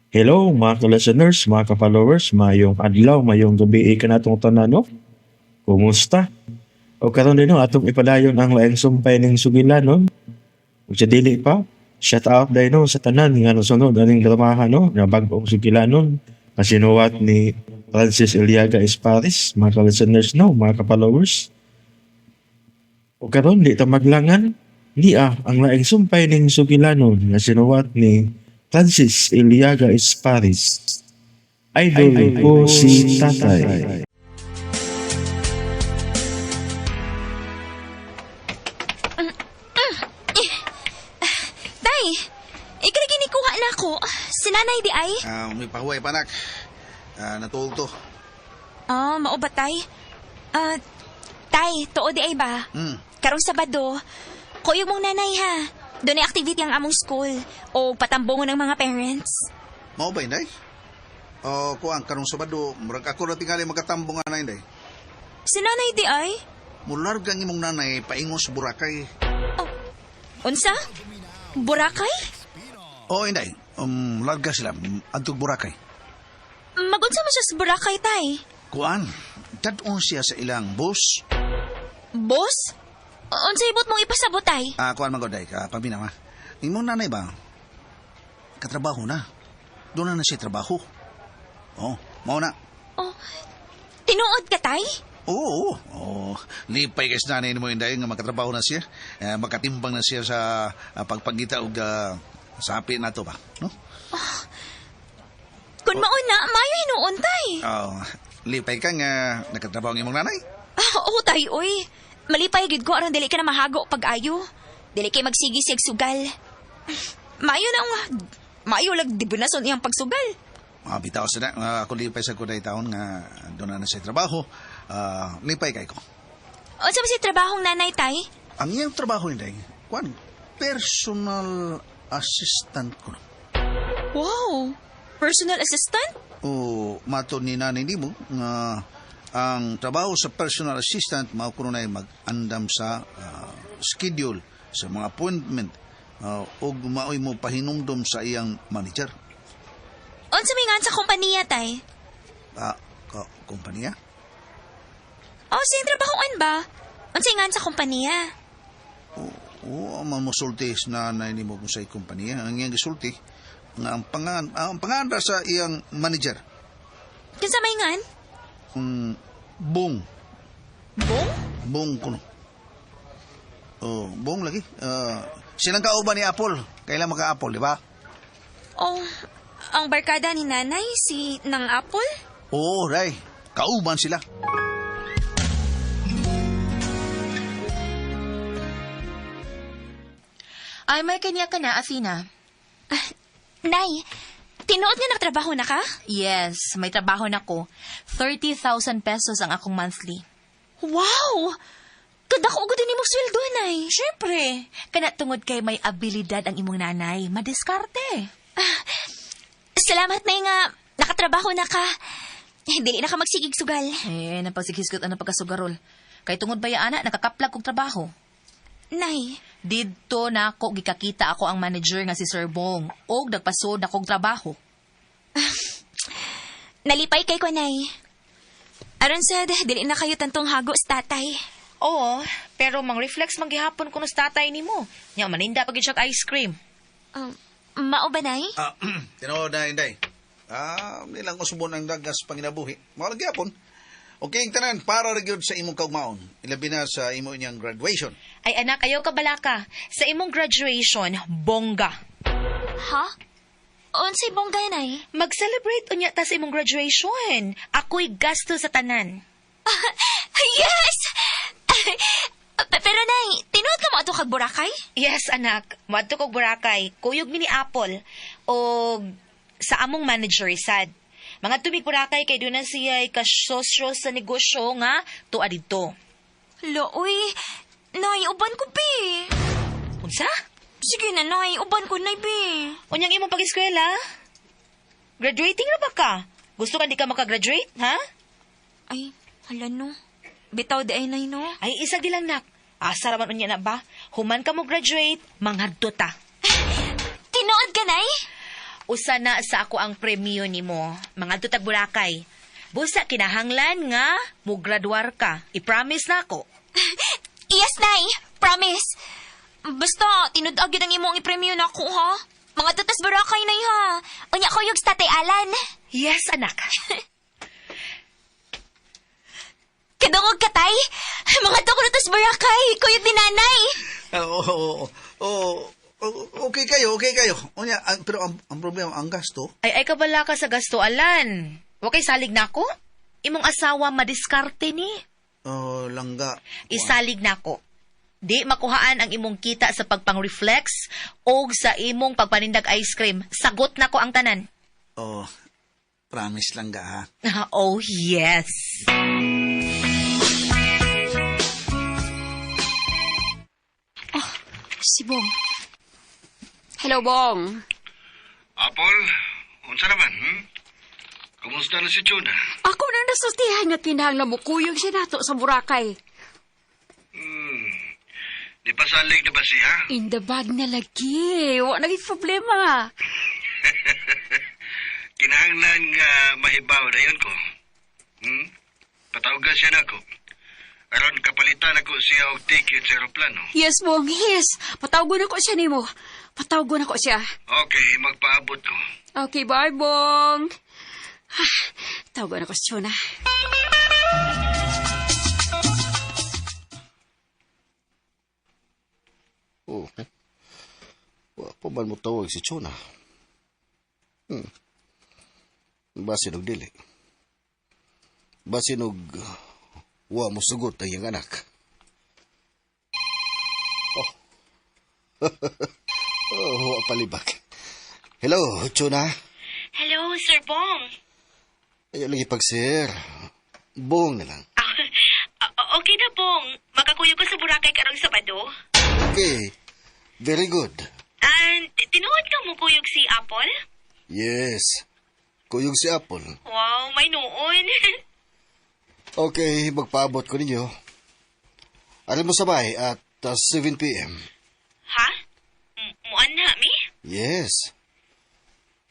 Hello mga ka-listeners, mga ka-followers, mayong adlaw, mayong gabi kanatong tanan, no? Kumusta? O karon din, no, atong ipadayon ang laing sumpay ning sugilan, no? Ug sa dili pa, shout out dahil, no, sa tanan nga nosunod aning dramahan, no, nga bag-ong sugilanon nga sinuwat ni Francis Eliaga Esparis, mga ka-listeners, no, mga ka-followers. O karon di ta maglangan, niya ang laing sumpay ning sugilanon nga sinuwat ni Francis Eliaga Esparis. Idol ko si Tatay. Tay, ikaw lagi nikuha na ako. Si nanay di ay. May pahuway panak. Natuog to. Ah, mao ba, tay? Tay, tuo di ay ba? Karong Sabado, kuyog mong nanay ha. Doon ay activity ang among school o patambongon ng mga parents. Mao ba, Inday? O, kuang, karong Sabado, murag ako na tingali magkatambong nga na, Inday. Si nanay di ay? Mularga ang imong nanay paingon sa Boracay. Oh, unsa? Boracay? Oo, Inday. Larga sila. Adtog Boracay. Magunsa man siya sa Boracay, tay? Kuan, dadon siya sa ilang boss. Boss? Unsa ibot mong ipasabot, tay? Kuan man day, paminaw ha. Imong nanay ba? Katrabaho na. Doon na na siya trabaho. Oh, mao na. Oh, tinuod ka, tay? Oo, oo. Lipay kay sa nanay mo, Inday, nga makatrabaho na siya. Makatimbang na siya sa pagpagita og sapi na to ba, no? Oh. Kung mao na, mayo hinuon, tay. Oh, lipay ka nga nakatrabaho ang imong nanay. Oo, tay, oy. Malipay gid ko aron dili ka na mahago pag-ayo. Dili kay magsigi sig sugal. Mayo na nga. Mayo lag di bunason iyang pagsugal. Bitaw sa na, ako lipay sa kuday taon nga doon na siya trabaho. Lipay kay ko. Unsa ba si trabahong nanay, tay? Ang iyang trabaho, Inday, kuan, personal assistant ko. Wow! Personal assistant? O mato ni nanay nimo nga ang trabaho sa personal assistant mao kuno nay mag-andam sa schedule sa mga appointment ug maoy mo pahinumdom sa iyang manager. Unsa may ngan sa kompanya, tay? Kompanya? Oh, siyang trabahoan ba? Unsa ngan sa kompanya? Oo, ang mamusulti sa nanay nimo kung sa kompanya. Ang iyang gisulti nga ang pangan ra sa iyang manager. Kinsa may ngan? Bong. Bong? Bong kuno. Oh, bong lagi. Silang kauban ni Apple. Kailan maka-Apple, di ba? Oh, ang barkada ni nanay, si Nang Apple? Oo, Ray. Kauban sila. Ay, may kanya ka na, Athena. Nay, tinuod nga nagtrabaho na ka? Yes, may trabaho na ko. 30,000 pesos ang akong monthly. Wow! Kadako ko din imong sweldo, Nay. Siyempre, kana tungod kay may abilidad ang imong nanay, madiskarte. Salamat, Nay, nga nakatrabaho na ka. Dili na ka magsigig sugal. Eh, napagsighisgot ang pagkasugarol. Kay tungod ba ya, ana, nakakaplag kog trabaho. Nay. Didto na ako gikakita ako ang manager nga si Sir Bong og nagpasod akong trabaho. Nalipay kay ko, Nay. Aron sad, dili na kayo tantong hago sa tatay. Oo, pero mang-reflex manggihapon kuno sa tatay nimo. Nya maninda pag siya ice cream. Mao ba, Nay? Tinuod na, Inday. Nilang usubon ang dagas panginabuhi. Mga lagi hapon. Okay, ang tanan, para ra gyud sa imong kaugmaon. Ilabi na sa imo inyang graduation. Ay anak, ayaw ka balaka. Sa imong graduation, bongga. Ha? Unsay bongga, Nay? Mag-celebrate unya ta sa imong graduation. Ako'y gasto sa tanan. Yes! Pero Nay, tinuod ka mo ato kag Boracay? Yes, anak. Moadto kog Boracay. Kuyog mi ni Apple. O sa among manager, sad. Mga tumig Boracay kay doon na siya ay kasosyo sa negosyo nga tuwa didto. Lo, uy. Nay, uban ko, bi. Unsa? Sige na, Nay. Uban ko, Nay, bi. Unyang imong pag-eskwela? Graduating na ba ka? Gusto ka di ka makagraduate, ha? Ay, hala no. Bitaw di ay, Nay, no? Ay, isa di lang, nak. Asa raman unya na ba? Human ka mo graduate, manghadto ta. Tinuod ka, Nay? Usa na sa ako ang premyo nimo. Mga tutag Boracay. Busa kinahanglan nga mugraduar ka. I-promise na ako. Yes, Nay. Promise. Basta, tinud-ag yun ang imong ipremyo na ako, ha? Mga tutas Boracay, Nay, ha? Unya ko yung Tatay Alan. Yes, anak. Kadungog ka, Tay. Mga tutas Boracay. Kuyog ni Nanay. Oo, oo, oo, okay kayo, okay kayo. Unya, pero ang problema, ang gasto, Ay, ay kabala ka sa gasto, Alan. Wa kay salig na ako? Imong asawa madiskarte ni. oh, langga. Isalig na ako. Di makuhaan ang imong kita sa pagpang-reflex o sa imong pagpanindag ice cream. Sagot na ko ang tanan. Oh, promise langga ha. Oh, yes. Si Bong. Hello, Bong. Apple, unsa naman, hmm? Kumusta na si Chuna? Ako nang nasultihan nga kinahanglan mo kuyog siya nato sa Boracay. Di pa salig na ba siya? In the bag na lagi. Wa na gyud problema. Kinahanglan nga mahibaw na yun ko. Hmm? Patawagan siya nako. Aron kapalitan ako siya og ticket sa eroplano. Yes, Bong. Yes. Patawagon ako siya nimo. Patawagon ako siya. Okay, magpaabot ko. Okay, bye, Bong. Ah, tawagan ako si Chona. Oh. Wa pa man mo tawag si Chona. Basin og dili. Basin og wa mo sugot ang iyang anak. Oh. Oh, wa palibak. Hello, Chona. Hello, Sir Bong. Ayaw lagi pag sir. Bong na lang. Okay na, Bong. Makakuyog ko sa Boracay karong Sabado. Okay. Very good. And tinuod ka mo kuyog si Apple? Yes. Kuyog si Apple. Wow, may noon. Okay, magpaabot ko ninyo. Alam mo sabay at 7 p.m. Ha? Muan na, mi? Yes.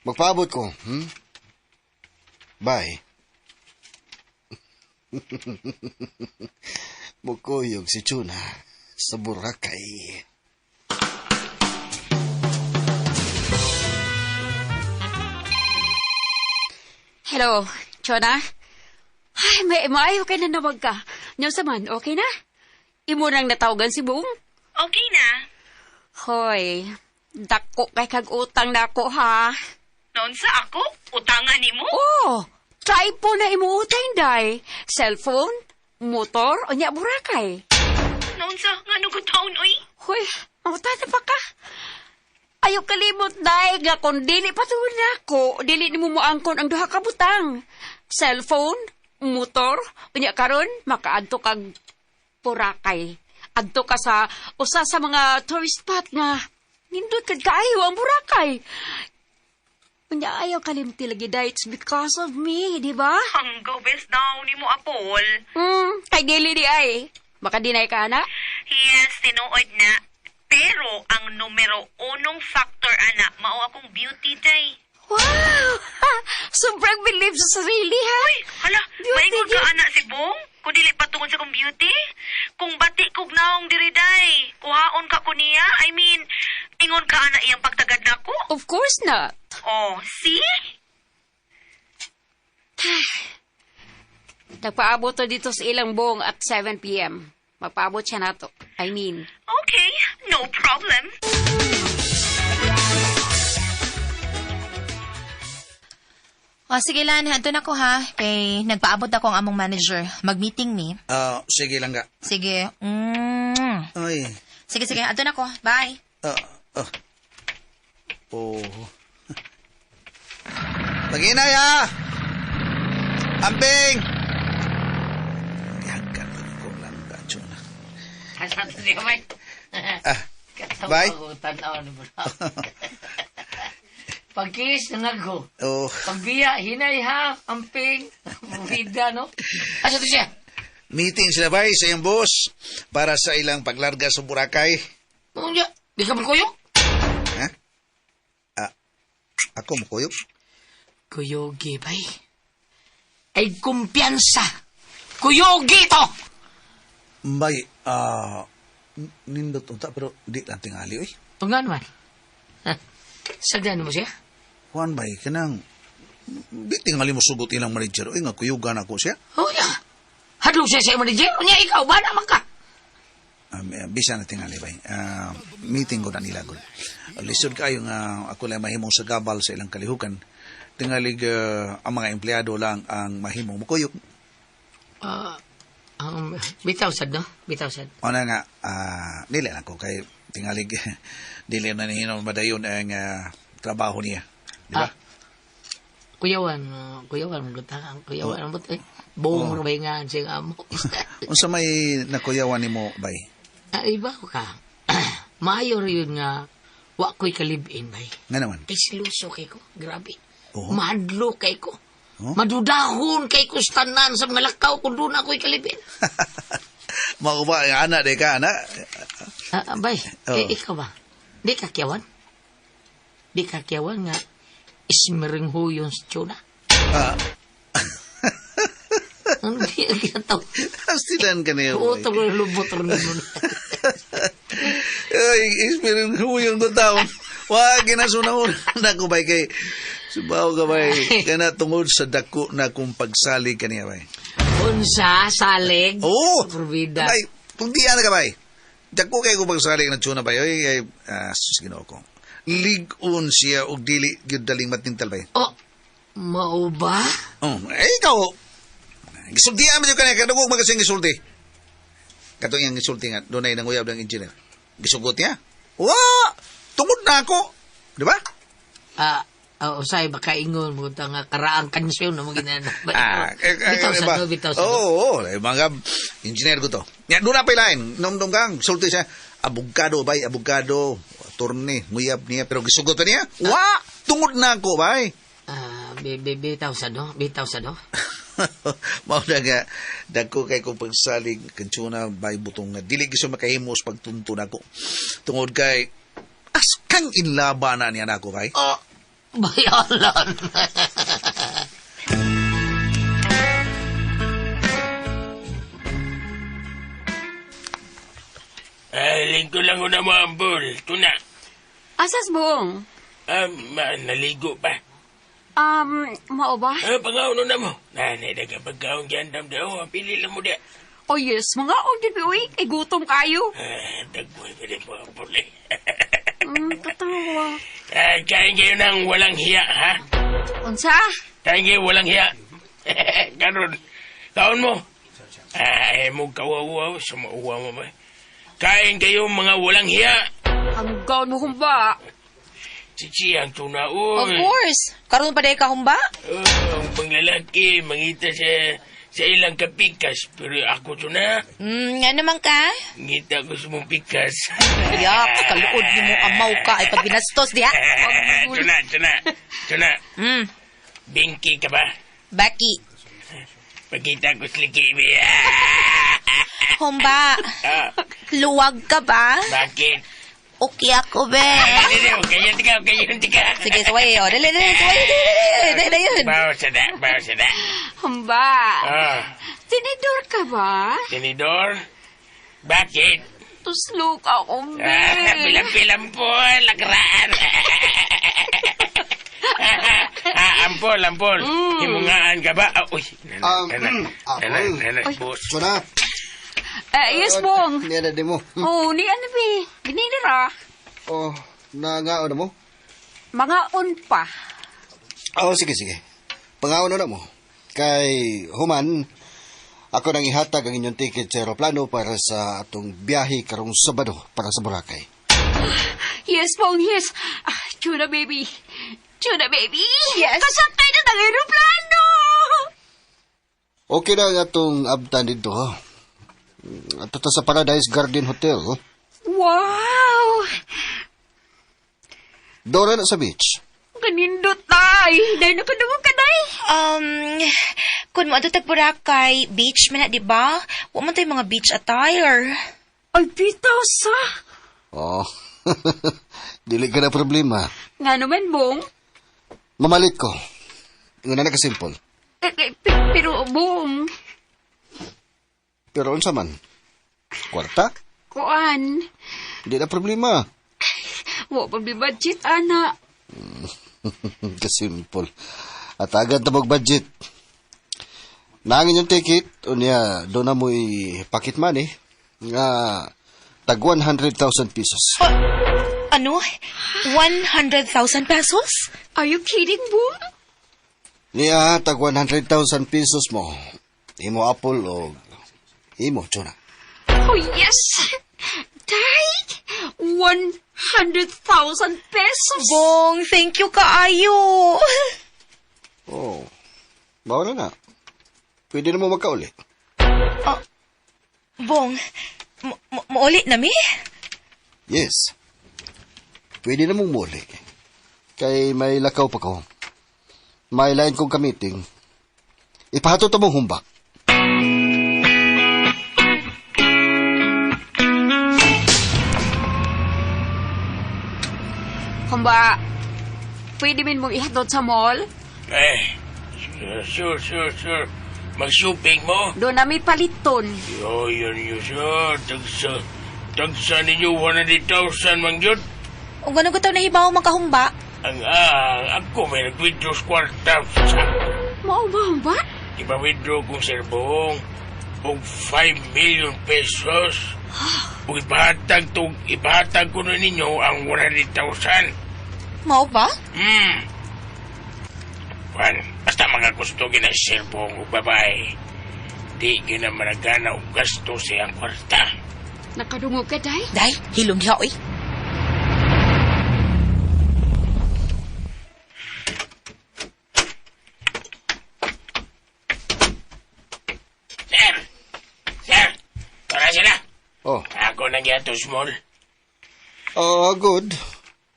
Magpaabot ko, Bye. Mukuyog si Chuna sa Boracay. Hello, Chona. Ay, may maayo kay na nawag ka. Nyo sa man, okay na? Imo nang natawagan si Bong? Okay na. Hoy, dako kay kag utang na ako, ha? Noon sa ako? Utangan nimo? Oh, try po na imo utang, day. Cellphone, motor, o nya Boracay. Noon sa ngano ko taon, oy? Hoy, mangutana pa ka. Ayaw kalimot, day, nga kung dili pa tuon nako, dili nimo moangkon ang duha ka butang. Cellphone, motor, unya karon makaadto kag Boracay. Adto ka sa usa sa mga tourist spot nga nindot kag kaayo ang Boracay. Unya ayaw kalimti lagi, day, it's because of me, di ba? Ang gobes daw nimo, Apple. Kay dili di ay. Makadinay ka na? Yes, tinuod na. Pero ang numero unong factor, ana, mao akong beauty day. Wow! Sobrang believe sa sarili, ha? Uy, hala, Beauty maingon ka gyud. ana si Bong? Kung dili pa tungod sa akong beauty? Kung bati kog naong diri day, kuhaon ka ko niya? I mean, ingon ka ana iyang pagtagad nako? Of course not. Oh, see? Nagpaabot to dito sa ilang buong at 7 p.m. Magpaabot siya nato. I mean, Okay, no problem. O, sige Lan, andun ako ha. Kay nagpaabot ako ang among manager. Mag-meeting ni. Ah, sige langga. Sige. Ay. Sige, sige. Andun ako. Bye. Oh. Paginay ha! Amping! Gihagkan lagi ko langga, Chona. Ah, bye. Pagkis, nangagho. Oh, Pagbiya, hinay ha, amping, bida, no? Asa to siya? Meeting sila bay sa iyong boss para sa ilang paglarga sa Boracay. Ano niya? Di ka magkuyok? Ha? Ako mo kuyog. Kuyogi, bay. Ay, kumpiyansa. Kuyogi to! Bay, nindot unta pero di lang tingali oy. Tungan man. Ha? Sagdan mo siya? Juan bay, kanang di tingali mo sugot ilang manager oy nga kuyugan ako siya. Oh, ya. Hadlok siya sa manager. Unya, ikaw ba naman ka? Bisa na tingali bay. Meeting ko na nila gud. Lisod kayo nga ako lang mahimong sa gabal sa ilang kalihukan. Tingali ang mga empleyado lang ang mahimong mukuyog. Bitaw sad, no? Bitaw sad. Una nga, dili lang ko kay tingali dili na nihinom madayon ang trabaho niya. Di ba? Ah, kuyawan, kuyawan, ang kuyawan, oh. Eh, buong oh. nga siya amo. Unsa may nakuyawan nimo bay? Iba ko ka. Maayo yun nga, wa ko'y kalibin, bay. Nga naman. Kay siluso kay ko, grabe. Oo. Mahadlo kay ko. Oh? Madudahon kay ko tanan sa mga lakaw kung doon ako'y kalibin. Mao ba ana de ka ana? Bay, Oh. eh, ikaw ba? Di ka kiyawan? Di ka kiyawan nga ismiring huyon sa tuna? Ah, Ano di ang Astilan ka niyo. Oo, tungkol lubot rin nun. Ay, ispirin huyong ko taon. Wa ginasunahon na ko bay kay subaw ka bay kana tungod sa dako na kong pagsalig kaniya bay. Unsa, salig, Oo. Provida. Bay, kung di ana ka bay. Dako kay ko pagsalig na tuna bay. Oy, ay sus Ginoo ko. Lig-on siya og dili gyud daling matintal bay. Oh, mao ba? Oh, eh, ikaw. Gisultihan mo jud kaniya kadugog magasing gisulti. Katong iyang gisulti nga dunay nanguyab ng engineer. Gisugot niya. Wa! Tungod na ako. Di ba? Usay baka ingon mo ta nga karaang kansyon na mo ginana. Eh, Bitaw sa ba? do, bitaw sa do. Oo, oo, eh, mga engineer ko to. Ya, doon na pa ilain. Nomdom kang, sulti siya. Abogado, bay, abogado. Attorney, nguyab niya. Pero gisugot pa niya. Wa! Tungod na ako, bay. Bitaw sa do, bitaw sa do. Mao na nga, dagko kay kong pagsalig, kantsuna, bay, butong nga. Dili gusto makahimos pagtunto na ako. Tungod kay, askang inlaba na niya na ako, bay. Oh, bayalan. Ay, lingko lang ko na mo, Ambol. Tuna. Asas buong? Naligo pa. Mao ba? Pangauno na mo. Nanay, nagkapagkaon dyan, damdaw. Pili lang mo di. Oh yes, mga old din uy, kay gutom kayo. Dagboy ka din po, Ambol. Eh. Katawa. Kain kayo ng walang hiya, ha? Unsa? Kain kayo walang hiya. Karon, kaon mo. Ay, mo kawawaw, sumauwa mo ba? Kain kayo mga walang hiya. Ang gaon mo humba. Chichi, ang tuna, uy. Of course. Karon pa day ka humba? Oh, ang panglalaki, mangita sa ilang kapikas. Pero ako to na, Nga naman ka? ngita ko sa mong pikas. Yak, kaluod ni mo amaw ka ay pag binastos diha. Tuna, tuna, tuna. Bingki ka ba? Baki. Pagkita ko sa likibi. Humba. Luwag ka ba? Bakit? Okay ako, be. Dali, dali, kayo tika, kayo tika. Sige, suway. O, dali, dali, suway. Dali, dali, dali, dali. Bawa sa da, bawa sa da. Humba. Tinidor ka ba? Tinidor? Bakit? Tuslok ako, be. Bilang-bilang po, lakraan. Ampol, ampol. Himungaan ka ba? Uy, nana, Apol. nana, boss. Tsuna. Yes, Bong. Niya na di mo. Oh, ni ano, be? Ginilira. Oh, nangaon na mo? Mga on pa. Oh, sige, sige. Pangaon na mo. Kay human, ako nang ihatag ang inyong ticket sa aeroplano para sa atong biyahe karong Sabado para sa Boracay. Yes, Bong, yes. Tuna, baby. Tuna, baby. Yes. Kasakay na ng aeroplano. Okay na ang atong abtan dito. Ato ta sa Paradise Garden Hotel. Wow! Dora na sa beach. Kanindot, tay. Dahil nakadungog ka, day. Kung mo adto tag Boracay, beach man na, di ba? Wa man tay mga beach attire. Ay, bitaw sa. Oh, dili ka na problema. Nga naman, Bong. Mamalit ko. Ingon na ka-simple. Eh, eh, pero, Bong, Pero unsa man? Kwarta? kuan, Di na problema. wa pa mi budget, ana. Kasimple. At agad na mag-budget. Nangin yung ticket, unya, doon na mo'y pocket money, nga tag 100,000 pesos. Ano? 100,000 pesos? Are you kidding, Bong? Niya, tag 100,000 pesos mo. Imo Apple o imo Chona. Oh, yes! Day! 100,000 pesos! Bong, thank you kaayo. Oh, bawal na. Pwede na mo magkauli. Bong, muuli na mi? Yes. Pwede na mong muli. Kay may lakaw pa ko. May line kong kamiting. Ipahato to mong humbak. Kumba, pwede min mong ihatod sa mall? Eh, sure, sure, sure. Mag-shopping mo? Doon na may paliton. Yo, yun yun, sure. Tagsa, tagsa ninyo 100,000 man yun. O ganun ko tayo nahibaw magkahumba. Ang, ako may nag-withdraw sa kwarta. Sa, Mao ba, humba? ipa-withdraw kong serbong og 5 million pesos. Ug ipahatag to, ipahatag ko na ninyo ang 100,000. Mao ba? Juan, basta mga gusto gina serbong ug babae. Di gina managana og gasto sa iyang kwarta. Nakadungog ka, Day? Day, hilom diha, oy. Sir! Sir! Tara sila! Oh. Ako nang yato small. Oh, good.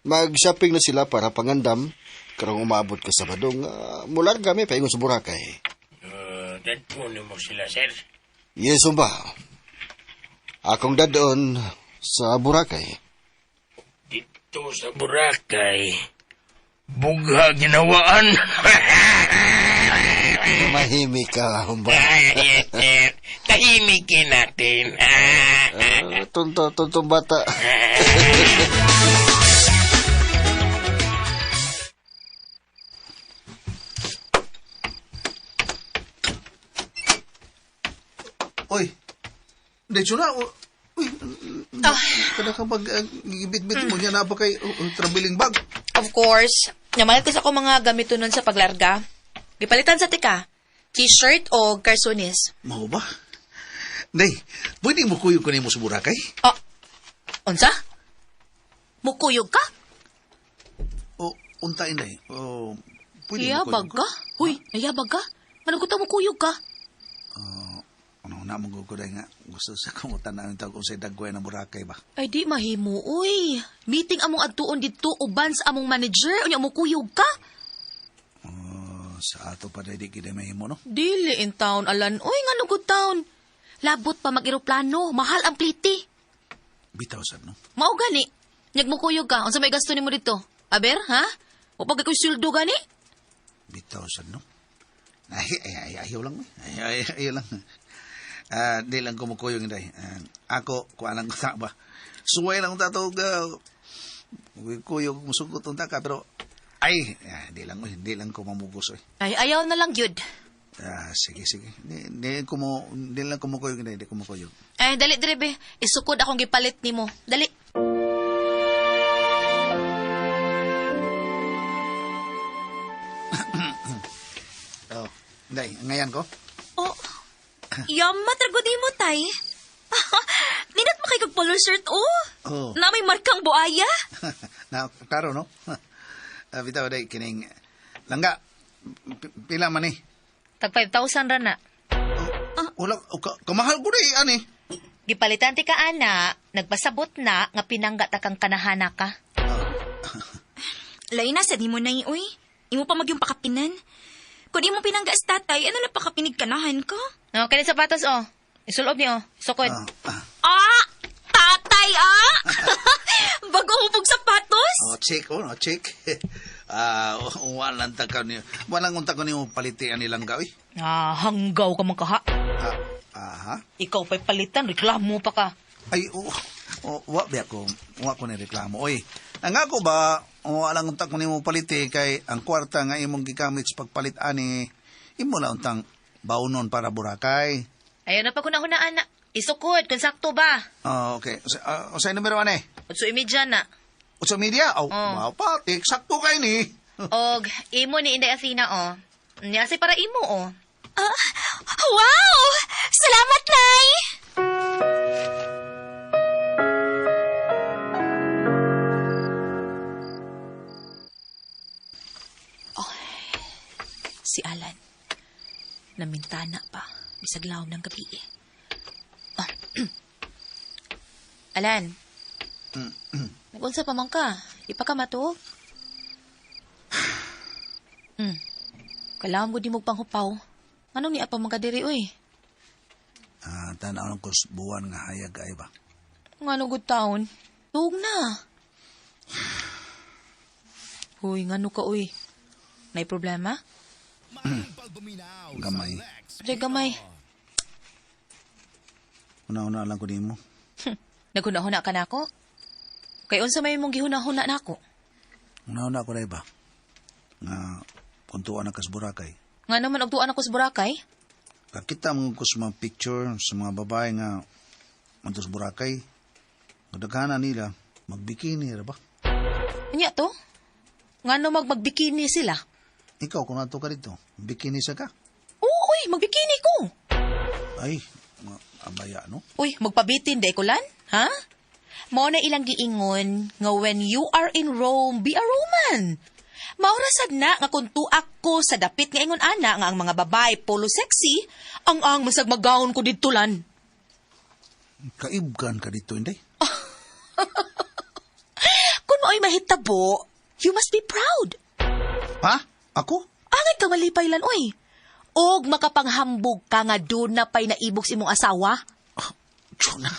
Mag-shopping na sila para pangandam. Karong umabot ka sa badong, mular kami paingon sa Boracay. Dadpo mo sila, sir. Yes, ba? Akong dadon sa Boracay. Dito sa Boracay, bugha ginawaan. Mahimik ka, humba. Yes, sir. Tahimikin natin. Tonto, tontong bata. Uy, di na. Uy, kada ka pag gibit-bit mo niya na pa kay traveling bag. Of course, namalit kasi ako mga gamito nun sa paglarga. Gipalitan sa tika, t-shirt o garsones. Mao ba? Day, pwede mo kuyog ko nimo sa Boracay? Oh, unsa? Mukuyog ka? O, unta inday. O, pwede mo Nayabag kuyog ka? Uy, nayabag ka? Ano ko mukuyog ka? Ano na mo ko nga gusto sa kumutan na tawag kung sa dagway ng Boracay ba. Ay, di mahimo, uy. Meeting among adtuon didto uban sa among manager, unya mukuyog ka? Oh, sa ato pa di gid mahimo no. Dili in town, alan. Uy, nga good town. Labot pa mag-eroplano, mahal ang pliti. Bitaw sad no. Mao gani. Nyag mukuyog ka, unsa may gasto nimo dito? Aber, ha? O pag ako'y sweldo gani? Bitaw sad no. Ay, ay, ay, ayaw lang. Ay, ay, ayaw lang. Di lang kumukuyong inday. Ako, kuha lang ko ta ba. Suway lang ta to. Kuyog, musugot unta ka, pero ay, di lang, di lang ko mamugos. Oy. Ay, ayaw na lang yun. Sige, sige. Di, di lang kumukuyog inday, di kumukuyog. Ay, dali, dire, be. Isukod akong gipalit nimo. Dali. Oh, inday, ngayon ko? Oh, yama trago di mo, tay. Ninat mo kay kag polo shirt, oh. Oh. Na may markang buaya. Na, klaro, no? Bitaw, day, kining, langga, pila man eh. Tag 5,000 ra na. Wala, kamahal ko di, ani. Gipalitan ti ka, ana. Nagpasabot na nga pinangga ta kang kanahana ka. Lain na sa di mo na uy. Imo pa magyong pakapinan. Kung imo pinangga sa tatay, ano na pakapinig kanahan ko? No, kani sapatos, oh. Isulob niyo, oh. Sukod. Ah! Tatay, ah! Bago mo pog sapatos? Oh, check, oh, no, check. Ah, walang ta ka niyo. Walang unta ko nimo palitian nilang gawi. Ah, hanggaw ka man kaha. Ah, aha. Ikaw pa'y palitan, reklamo pa ka. Ay, oh, oh, wa ba ko, wa ko ni reklamo. Oy, ang ako ba, walang unta ko nimo paliti kay ang kwarta nga imong gigamit sa pagpalit ani, imo na untang baunon para Boracay. Ayaw na pa kunahunaan na. Isukod, kung sakto ba? Ah, okay. Sa numero ane? 8:30 na. 8:30? Oh, Oh. wow pa, eksakto kay ni. Og, imo ni Inday Athena, oh. Niya say para imo, oh. Ah, wow! Salamat, Nay! Si Alan. Namintana pa. Bisag lawom ng gabi eh. Ah. Alan. Nag-unsa pa man ka? Di pa ka matuog? Kailangan mo di mo panghupaw. Anong niya pa man ka diri, uy? Ah, tanaw lang ko sa buwan nga hayag ay ba. Ngano good taon? Tuog na. Uy, ngano ka, uy? May problema? Gamay. Re, gamay. Una-una lang ko nimo. Naghuna-huna ka na ako? Kay unsa may imong gihuna-huna na ako? Una-una ko na ba? Nga, kung tuwa na kas Boracay. Nga naman og tuan ako sa Boracay? Kakita mo ko sa mga picture sa mga babae nga manto sa Boracay. Kadaghanan nila, magbikini ra ba? Anya to? Nga no magbikini sila? Ikaw, kung nato ka dito, bikini sa ka? Oo, uy, magbikini ko. Ay, mga abaya, no? Uy, magpabitin di ko lan? Ha? Mao na ilang giingon nga when you are in Rome, be a Roman. Maura sad na nga kung tuak ko sa dapit nga ingon ana nga ang mga babae polo sexy, ang masag magawon ko didto lan. Kaibgan ka dito, hindi? Kung mao'y mahitabo, you must be proud. Ha? Ako? Angay ka malipay lan, oy. Og makapanghambog ka nga doon na pa'y naibog sa imong asawa. Chuna.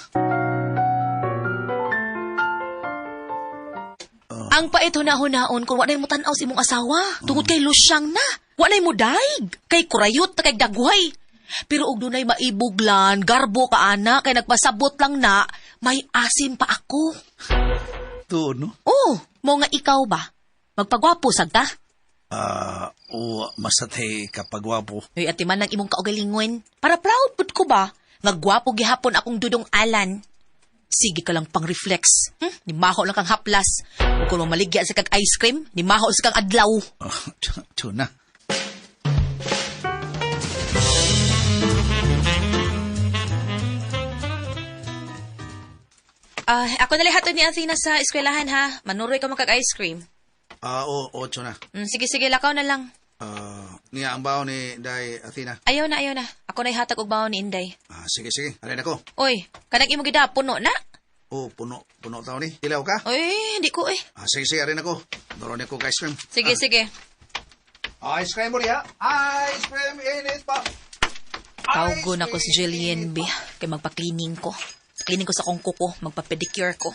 Ang pait hunahunahon kung walay mo tan-aw sa imong asawa. Tungod kay lusyang na. Walay mo daig. Kay kurayot na kay dagway. Pero og dunay maibuglan, garbo ka ana, kay nagpasabot lang na, may asim pa ako. Tuon, no? Oh, mo nga ikaw ba? Magpagwapo sad ta? O masatay kapagwapo. Uy, ati man ang imong kaugalingon. Para proud pud ko ba? Nga gwapo gihapon akong dudong Alan. Sige ka lang pang reflex. Nimaho lang kang haplas. Ug kung mamaligya sa kag ice cream, nimaho sa kang adlaw. Oh, Chuna. Ako na hatod ni Athena sa eskwelahan ha. Manuroy ka magkag ice cream. Oo, Chuna. Sige, sige, lakaw na lang. Niya ang baon ni Day Athena. Ayaw na, ayaw na. Ako na ihatag og baon ni Inday. Sige, sige. Alin ako. Oy, kanang imo gida, puno na. Oh, puno tao ni. Ilaw ka? Oy, hindi ko eh. Sige, sige, alin ako. Doro ni ko ice cream. Sige, sige. Ice cream mo niya. Ice cream init pa. Tawgon ako si Jillian B. Kay magpa-cleaning ko. Cleaning ko sa kong kuko, magpa-pedicure ko.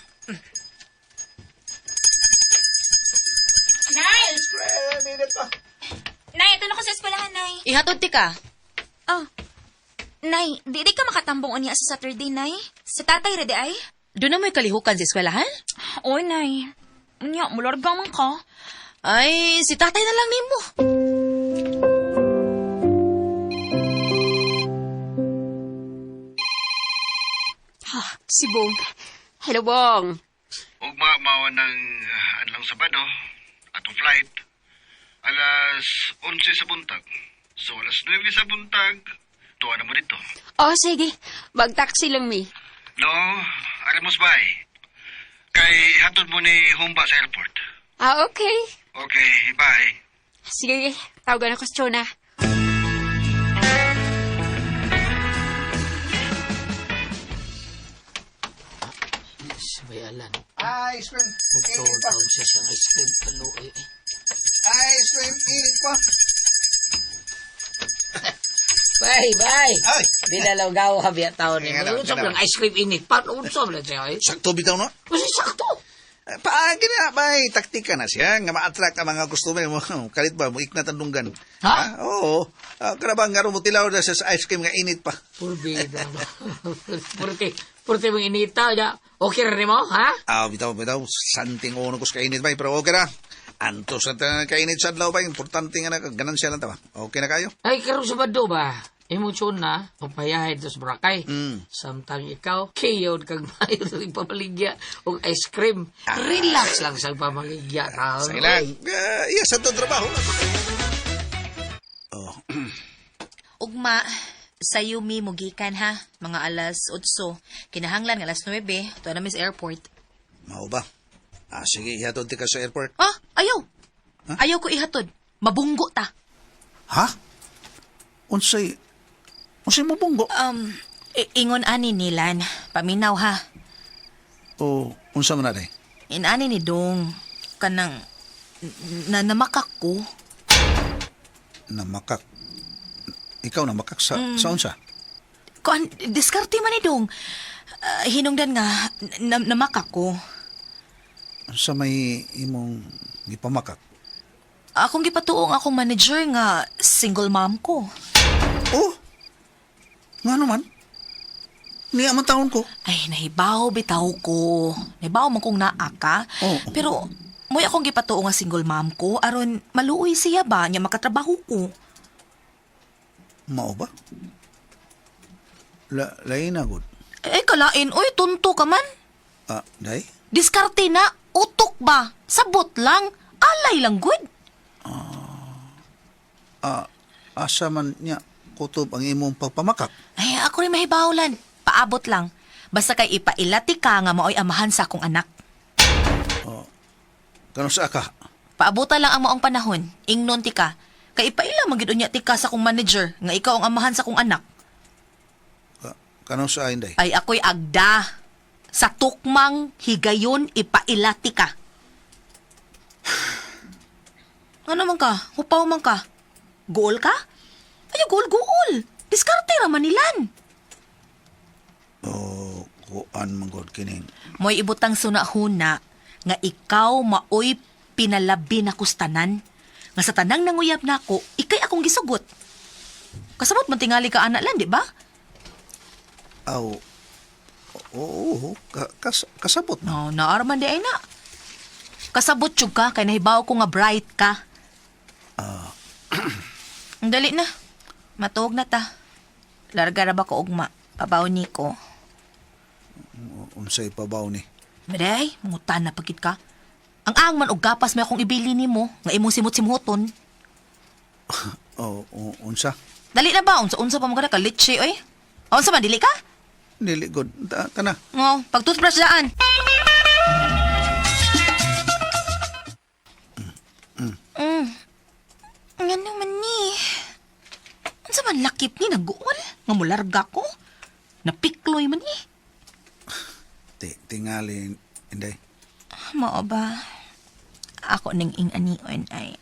Nay! Ice cream init pa. Nay, ito na ko sa eskwelahan, Nay. Ihatod ti ka. Oh. Nay, di ka makatambong unya sa Saturday, Nay. Sa tatay, ready ay? Doon na mo'y kalihukan sa eskwelahan? Oy, Nay. Unya, mularga man ka. Ay, si tatay na lang nimo. Si Bong. Hello, Bong. Ugma mawa ng adlang Sabado, atong flight, alas 11 sa buntag. So alas 9 sa buntag, tuwa na mo dito. Oh, sige. Mag-taxi lang mi. No, aramos bay. Kay hatod mo ni Humba sa airport. Ah, okay. Okay, bye. Sige, tawagan ako sa Chona. Sabay Alan. Ice cream init pa. Magtawag siya siyang ice cream. Kaluoy eh. Ice cream init pa. Bye, bye. Ay! Di na lang gawa ka biya taon ni Nga mo. daw, Unsa nga daw. lang ice cream init pa. Unsa lang siya eh. Sakto bitaw, no? Kasi sakto. Paagi na, bay. Taktika na siya. Nga ma-attract ang mga customer mo. Kalit ba, mo iknat ang dunggan. Ha? Oo. Kana ba, nga mo tilaw na siya sa ice cream nga init pa. Purbida ba? Purti, purti mong inita. Ya. Okay rin mo, ha? Ah, bitaw, bitaw. Santing uno ko sa kainit, bay. Pero okay na. Antos na tayo kainit sa adlaw, bay. Importante nga na, ganan siya lang ta ba? Okay na kayo? Ay, karon sa bado ba? Imong tuna, papayahin to sa Boracay. Samtang ikaw, kiyod kag mayo sa pamaligya og ice cream. Relax lang sa pamaligya. taon. Sige lang. Yes, sa trabaho. Oh, Ugma, sayo mi mugikan ha. Mga alas 8. Kinahanglan nga alas 9. Tuwa na mi sa airport. mao ba? Ah, sige, ihatod ti ka sa airport. Ah, ayaw. Ayaw ko ihatod. Mabunggo ta. Ha? Unsay unsay mo bunggo? Ingon ani nilan. Paminaw ha. O unsa man na day? Inani ni Dong. Kanang na namakak ko. Namakak. Ikaw namakak sa sa unsa? Kuan, diskarte man ni Dong. Ah, hinungdan nga, namakak ko. Unsa may imong gipamakak? Akong gipatuong akong manager nga single mom ko. Oh. Nga naman? Niya man taon ko. Ay, nahibaw bitaw ko. Nahibaw man kong naa ka. Oo. Pero, mo'y akong gipatuo nga single mom ko. Aron, maluoy siya ba niya makatrabaho ko. Mao ba? La lain na gud. Eh, kalain, oy, tunto ka man. Ah, day? Diskarte na, utok ba? Sabot lang, alay lang good. Ah, asa man niya kutob ang imong pagpamakak? Ay, ako rin mahibawlan. Paabot lang. Basta kay ipailati ka nga maoy amahan sa akong anak. Kano sa ka? Paabutan lang ang maong panahon. Ingnon ti ka. Kay ipaila man gid unya ti ka sa akong manager nga ikaw ang amahan sa akong anak. Kano sa inday? Ay ako'y agda. Sa tukmang higayon ipailati ka. Ano man ka? Hupaw man ka? Gool ka? Ay, gool, gool. Diskarte ra manilan. Oh, kuan man gud kining. Mo'y ibutang sunahuna nga ikaw maoy pinalabi na kustanan. Nga sa tanang nanguyab nako, ikay akong gisugot. Kasabot man tingali ka anak lang, di ba? Aw. Oo, kasabot na. No, naarman di ay na. Kasabot jud ka kay nahibaw ko nga bright ka. Ang Dali na. Matuog na ta. Larga ra ba ko ugma? Pabaw ni ko. Unsay pabaw ni? Maday, mangutan na pagkit ka. Ang ang man og gapas may akong ibili nimo nga imong simot-simhoton. Oh, unsa? Dali na ba unsa-unsa pa man ka litchi oy? O, Unsa man dili ka? Dili gud. Tana. Oh, pag toothbrush daan. Mm. Ngano man ni? Unsa man lakip ni naguol? Nga mularga ko? Napikloy man ni. Tingali inday. Mao ba? Ako ning ing-anion ay.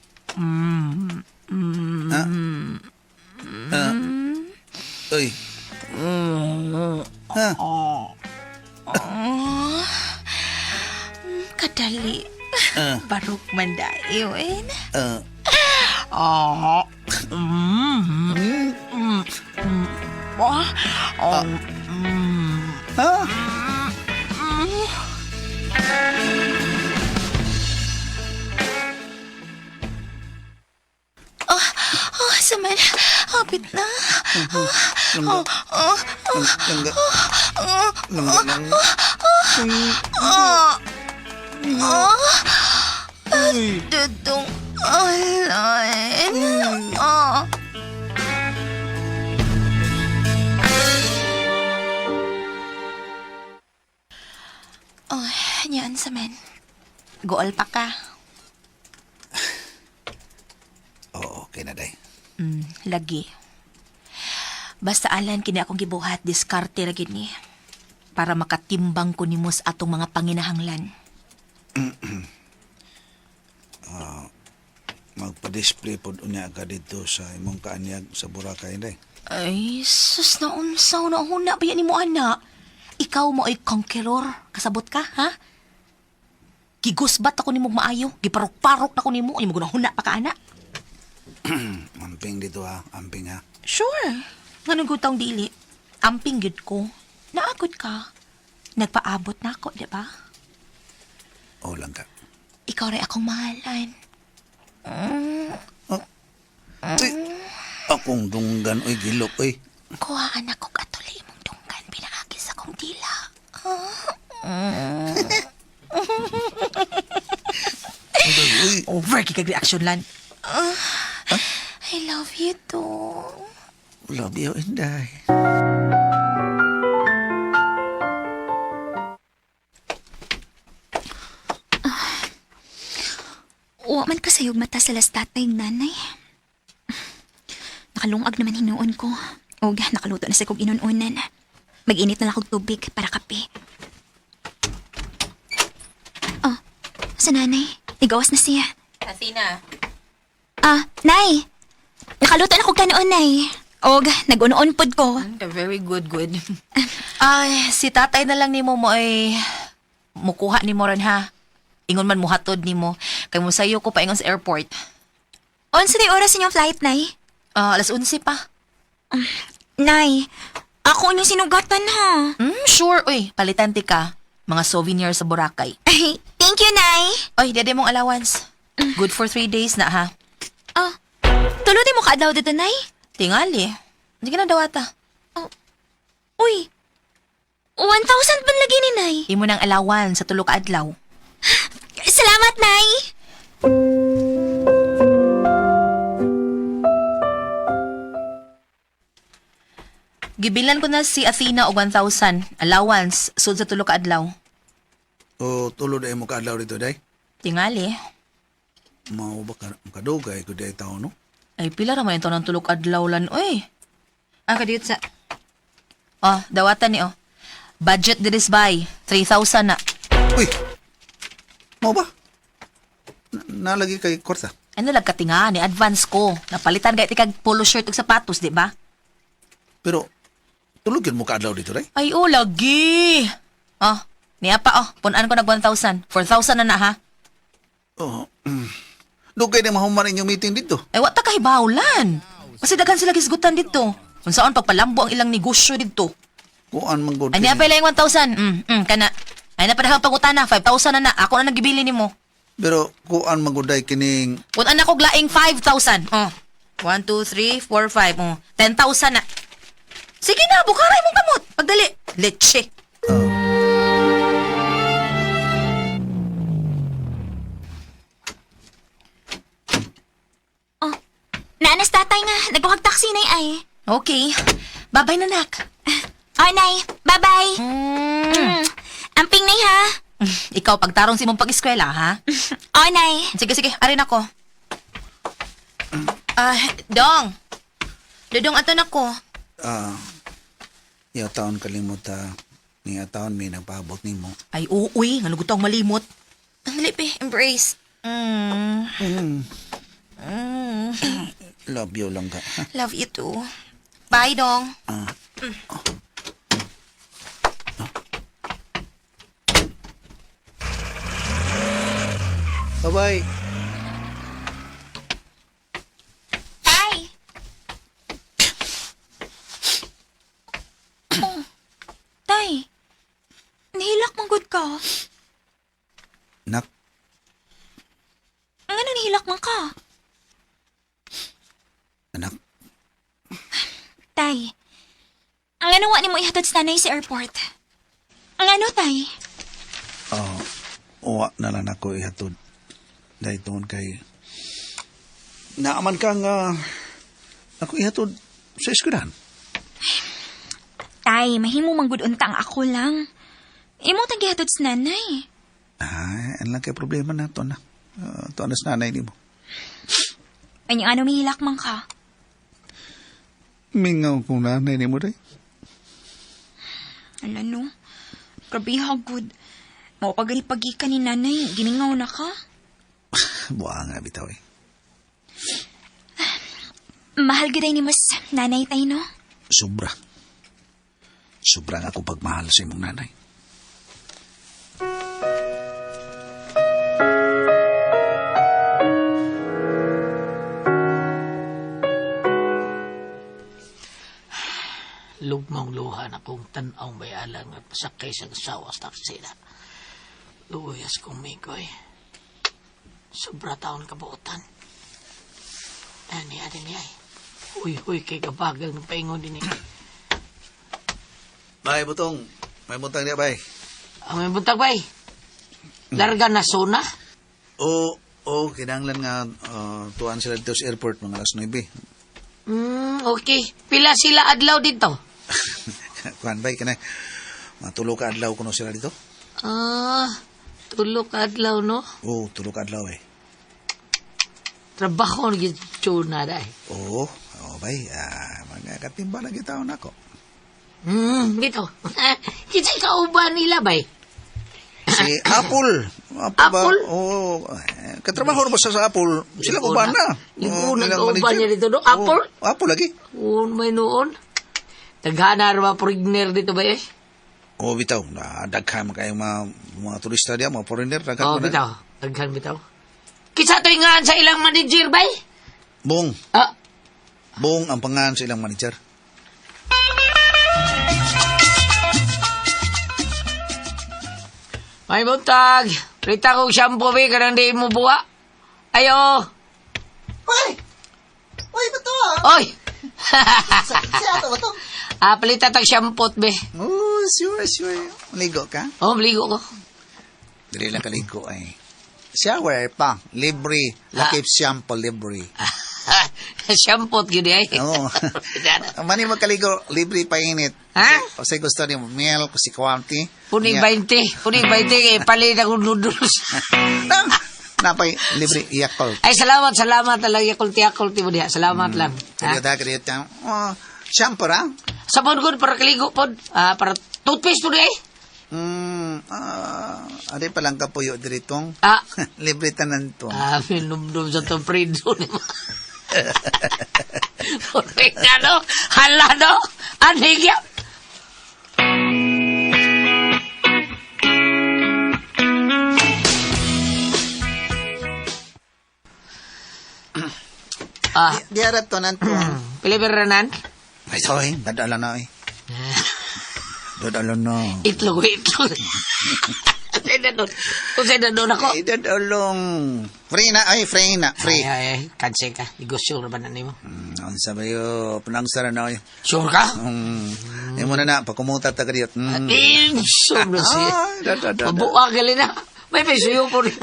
Ah. Uy. Ha? Kadali. Ah. Barok man dayon. Ah. Ah. Mm. Mm. Mm. Ah. Oh. Ha? Oh, saman. Hapit na. Langga. Oh, Langga. Langga lang. oh, oh. Uy. Dudong alay. Oh. Oh, niyaan sa men. Gool pa ka. Oo, okay na day. Lagi. Basta alan kini akong gibuhat, diskarte ra gid ni. Para makatimbang ko nimo sa atong mga panginahanglan. Magpa-display pod unya ka dito sa imong kaanyag sa Boracay inday. Ay, sus na unsaw na huna ba yan mo ana? Ikaw mo ay conqueror. Kasabot ka, ha? Gigusbat ako nimo maayo, giparok-parok na ko nimo, imo gunahuna pa ka ana. Amping dito ha, amping ha. Sure. Nganong gutang dili? Amping gyud ko. Naagod ka. Nagpaabot na ako, di ba? O lang ka. Ikaw rin akong mahalan. Uy, akong dunggan, oy, gilok, oy. Kuhaan ako atuli imong dunggan pinaagi sa akong dila. Uy, Over kay reaction lan. I love you too. love you, Inday. Wa man ka sayog mata sa las tatay ug nanay. Nakalungag naman hinuon ko. Og nakaluto na sa kog inununan. Mag-init na lang kog tubig para kape. Oh, sa nanay. Nigawas na siya. Athena. Ah, nay! Nakaluto na kog kanoon, nay. Og nag-unoon pod ko. Very good, good. Ay, si tatay na lang nimo mo ay mukuha nimo ron ha. Ingon man muhatod nimo. Kay mo sayo ko paingon sa airport. Unsa ni oras inyong flight, nay? Ah, alas 11 pa. Nay, ako inyong sinugatan ha. Sure, uy, palitan ti ka. Mga souvenir sa Boracay. Ay, thank you, nay. Oy, dede mong allowance. Good for 3 days na ha. Ah, tulo di mo kaadlaw dito, nay. Tingali. Hindi ka na dawata. Uy, 1,000 ban lagi ni nay. Imo nang allowance sa tulo ka adlaw. Salamat, nay. Gibilan ko na si Athena og 1,000 allowance sud sa tulo ka adlaw. O tulo na mo kaadlaw dito, day. Tingali. Mao ba ka, makadugay ko day tao, no? Ay pila ra man ito ng tulo ka adlaw lan oy. Ah, kadiyot sa. Oh, dawatan ni oh. Budget diri by 3,000 na. Uy, mao ba? Nalagi kay kwarta. Ano lang katinga ni advance ko. Napalitan gay tikag polo shirt ug sapatos, di ba? Pero, tulog yun mo kaadlaw dito, day? Ay, oh, lagi. Oh, niya pa oh. Punan ko nag 1,000. 4,000 na na ha. Oo. Dugay na mahuman inyong meeting dito. Ay, wa ta kahibawlan. Kasi daghan sila gisgutan dito. Unsaon pagpalambo ang ilang negosyo dito. Kuan man gud. Ay, niya pa yung 1,000. Kana. Ay, napadahang pangutana. 5,000 na na. Ako na nagibili nimo. Pero kuan man gud day kining Punan ako glaing 5,000. Oh. 1, 2, 3, 4, 5. Oh. 10,000 na. Sige na, bukaray mong kamot. Pagdali. Leche. Oh, naanas tatay nga. Nagwag taxi, nay ay. Okay. Bye-bye na, nak. Oh, nay. Bye-bye. Mm. Amping, nay, ha? Ikaw, pagtarong si mong pag-eskwela, ha? Oh, nay. Sige, sige. Arin ako. Ah, Dong. Dodong, ato na ko. ah iya taon kalimot ha. Niya taon may nagpaabot nimo. Ay, uuy. Nga lugot ang malimot. Ang lipi. Embrace. Love you lang ka. Ha? Love you too. Bye, Dong. Bye-bye. Bye. Oh, tay. Nahilak man gud ka. Nak, Ang ano nahilak man ka? anak, Tay. Ang ano wa nimo ihatod sa nanay sa airport? Ang ano, tay? oh, uwa na lang ako ihatod. Dahil tungod kay naaman ka nga ako ihatod sa eskwelahan. Tay, mahimo man gud unta ang ako lang. Imo tang gihatod sa nanay. Ay, ano lang kay problema na to na. To anas nanay nimo. Kanya ano mihilak man ka? Mingaw kong nanay nimo day. Ala no. Grabe ha gud. Mao pa gani pagika ni nanay, gimingaw na ka. Buha nga bitaw eh. Mahal gid ni mas nanay tay no. Sobra. Sobra nga ako pagmahal sa imong nanay. Lugmang luha na kong tanaw bayalan at pasakay sa asawa sa taxi na. Luyas kong mikoy. Sobra taon kabuotan. Ani, ani niya eh. Uy, uy, kay kabagal ng paingon din eh. Bay, butong. May butang niya, bay. Ang may buntag, bay. Larga na sona. Oo, oh, kinahanglan nga tuan sila dito sa airport mga alas 9. Okay. Pila sila adlaw dito? Kuan bay, kanay. Matulo ka adlaw kuno sila dito. Ah, tulo ka adlaw, no? Oo, tulo ka adlaw eh. Trabaho ni Chuna dai. Oo, oh, bay. Mga katimba lagi taon ako. Dito. Kinsay kauban nila, bay? Si Apple. Apple ba? Apple? Oo. Katrabaho ba sa Apple? Sila uban na. Ligo Oo, na ilang kauban manager. niya dito, no? Apple? Oo, Apple lagi. Un may noon. Taghana ra ba foreigner dito ba eh? Oo, bitaw. Na, daghan man kayo mga turista diya, mga foreigner. Daghan Oh, man na. bitaw. Daghan bitaw. Kinsa to ingaan sa ilang manager, bay? Bong. Ah, Bong ang pangalan sa ilang manager. May buntag. Prita kong shampoo, bay, kanang di mo buwa. Ayo. Uy! Uy, bato ah! Oy! Siya ato ba to? Ah, palita tag shampoo, be. Oh, sure, sure. Ligo ka? Oh, maligo ko. Dili lang kaligo ay. Shower pa. Libre. Lakip shampoo, libre. Shampoo, gini ay. Oo. Mani magkaligo, libre pa init. Ha? Kasi gusto niyo milk, si kwanti. Puni 20. Puni 20 kay palit akong noodles. Napay libre Yakult. Ay, salamat, salamat talaga. Yakult, Yakult mo diha. Salamat lang. Ha? Kaya kaya oh, shampoo ra? Sabon ko para kaligo po. Ah, para toothpaste po di ay. Ari pa lang kapuyo diritong. Ah. Libre tanan to. Ah, minumdum sa itong Fredo ni ma. Purita, no? Hala, no? Anigya. Ah. Di arat to nan to. Pilipiranan? Ay, sorry. Dadala na eh. Dadala na. Itlog, itlog. Usay na doon. Usay na doon ako. Ay, dadalong. Free na, ay, free na, free. Ay, ay, ay. Kanse ka. Negosyo na ba na nimo? Ang sabi yo, panangsara na ay. Sure ka? Yung muna na, pagkumuta ta kadiyot. Eh, sobra siya. Ay, da, da, da, da. Mabuha gali na. May pesuyo po rin.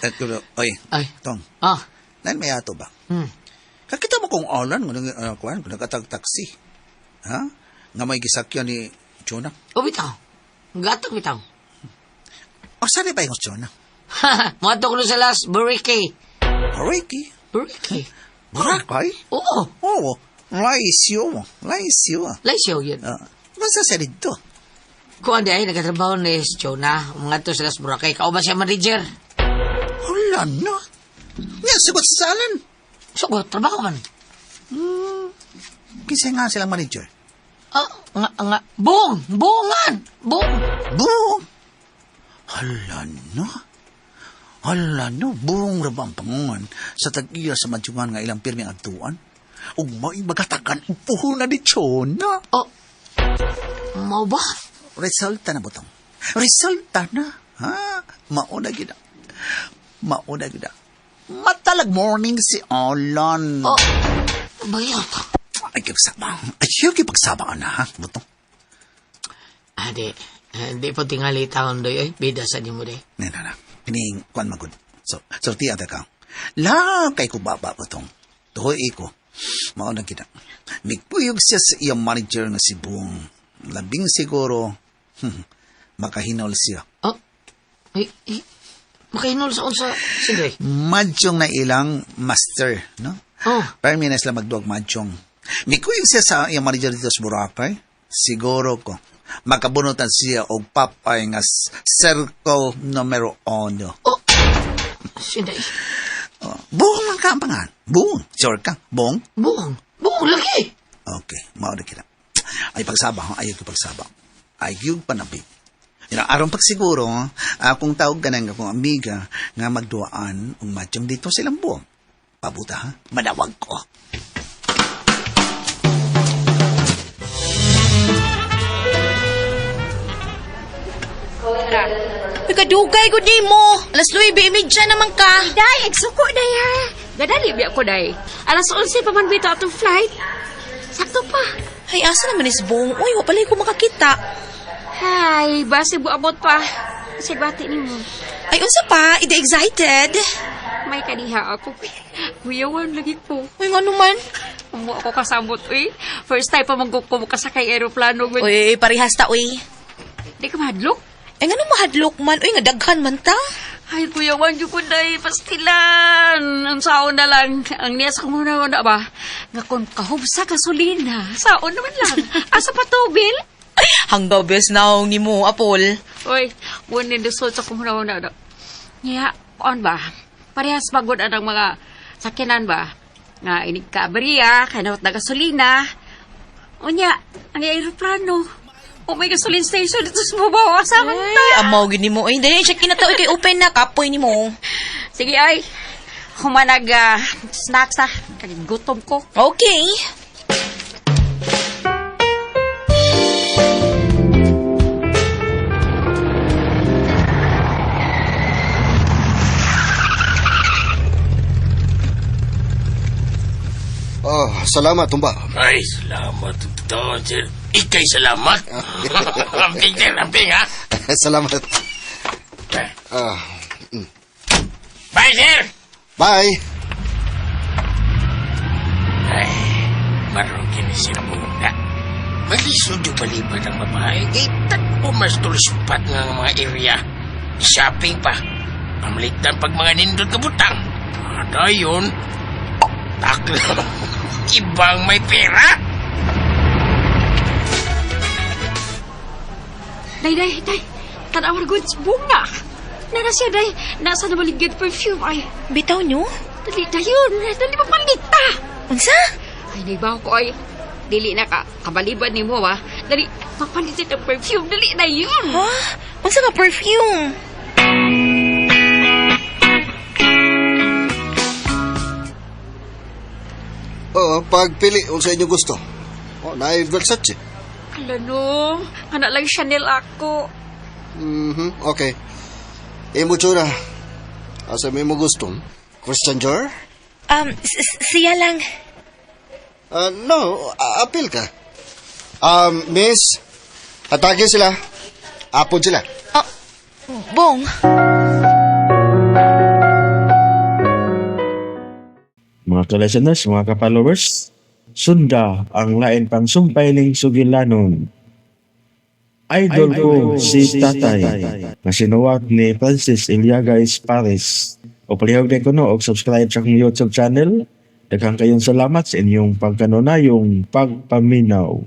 At kulo, oy, Ay. Tong. Ah. Nan may ato ba? Hmm. Kakita mo kung alan, kung kuan, kung nagkatag-taxi. Ha? Nga may gisakyan ni Jonah. O, bitaw. Gatong bitaw. O, saan ba yung Jonah? Muadto ko sa last, Boracay. Boracay? Boracay. Boracay? Oo. Oo. Laisyo. Laisyo. Laisyo yun. Masa sa dito? Kuan di ay, nagkatrabaho ni Jonah. Mga to sa last Boracay. Kauban siya manager. Wala na. Nga, sugot sa salan. Sugot, trabaho man. Kinsa nga silang manager? Ah, nga, nga. Bong! Bongan! Bong! Bong! Hala na. Hala no. Bong ra ba ang pangungan sa tag-iya sa madyungan nga ilang pirmi ang adtuan? Ug mao'y magatakan og puhunan ni Chona. Oh, mao ba? Resulta na butong. Resulta na. Ha? Mauna gid. Mauna gid. Matalag morning si Alan. Oh, bayot. Ay, kipagsaba. Ay, kipagsaba na, ha? Butong. Ade, hindi po tingali taon doy. Ay, bida sa nimo day. Na, na, na. Kining, kuan magud. So, sorti ata ka. La, kay ko baba butong. Tuhoy ko. Mauna gid. Migpuyog siya sa iyang manager nga si Buong. Labing siguro, makahinol siya. Oh, ay, ay, makahinol sa unsa, sindre? Madyong na ilang master, no? Oh. Permi na sila magduag madyong. Mikuyog siya sa iyang manager dito sa Boracay. Siguro ko, makabunutan siya og papay nga circle numero 1. Oh, sindre. Oh, buong lang ka ang pangan. Buong. Sure ka? Buong? Buong. Buong lagi. Okay, mauna kita. Ay pagsaba, ha? Ayaw ko pagsaba. Ay yung panabi. Ina, aron pagsiguro, akong tawag ka ng akong amiga nga magduaan ug madyong dito sa ilang buong. Pabuta, ha? Manawag ko. kadugay gud nimo. Alas 9:30 naman ka. Day, igsuko day ha. Gadali biya ko day. Alas 11 pa man bitaw atong flight. Sakto pa. Ay, asa naman is Bong? Uy, wa palay ko makakita. Hay, basi buabot pa. Sigbati nimo. Ay, unsa pa? Ida excited? May kaniha ako. Kuyawan lagi ko. Uy, ngano man? Umo ako kasabot, uy. First time pa manggok ko makasakay aeroplano. Uy, Uy, parehas ta, uy. Di ka mahadlok? Ay, ngano mahadlok man? Uy, nga daghan man ta. Ay, kuyawan jud ko day pastilan. Ang saon na lang. Ang niyas ko muna na ba? Nga kung kahubsa gasolina, saon naman lang. Asa pa tubil? Hanggaw bes naong nimo, Apol. Uy, buwan ni lusod sa kumuna na na. Niya, on ba? Parehas pagod ang mga sakyanan ba? Nga inig ka aberya, kaya na gasolina. Unya, ang aeroplano. O may gasoline station dito sa babaw. Asa man ta? Ay, amaw gid nimo. Ay, dali siya kinataw kay open na kapoy nimo. Sige ay, humanag snacks na. Kag gutom ko. Okay. Oh, salamat, tumba. Ay, salamat. Totoo, sir. Ika'y salamat. Amping, sir. Amping, ha? Salamat. Ah, Bye, sir! Bye. Ay, marong kinisip mo na. Malisod yung balibad ang babae. Kay tagpo mas tulispat nga mga area. Shopping pa. Pamalitan pag mga nindot ka butang. Dayon. Taklo. Ibang may pera. Day, day, day. Tanawar goods, bunga. Nara siya, day. Nasa na maligid perfume. Ay, Bitaw nyo? dali, dayon. Dali mapalita. Unsa? Ay, naibaw ko, ay. Dili na ka. Kabaliban ni mo, ah. Dali, mapalit ang perfume. Dali na yun. Ha? Unsa nga perfume? Oo, pagpili unsa inyong gusto. Oh, naay Versace. Ala, no. Ana lang Chanel ako. Okay. Imo tsura. Asa may mo gusto? Christian Dior? Siya lang. No, apil ka. Miss, atake sila. Apod sila. Oh, Bong. Mga ka-listeners, mga ka-followers, sunda ang lain pang sumpay ning sugilanon. Idol ko si Tatay nga sinuwat ni Francis Iliaga Paris. O palihog din ko no, og subscribe sa akong YouTube channel. Daghang kayong salamat sa inyong pagkanunayong pagpaminaw.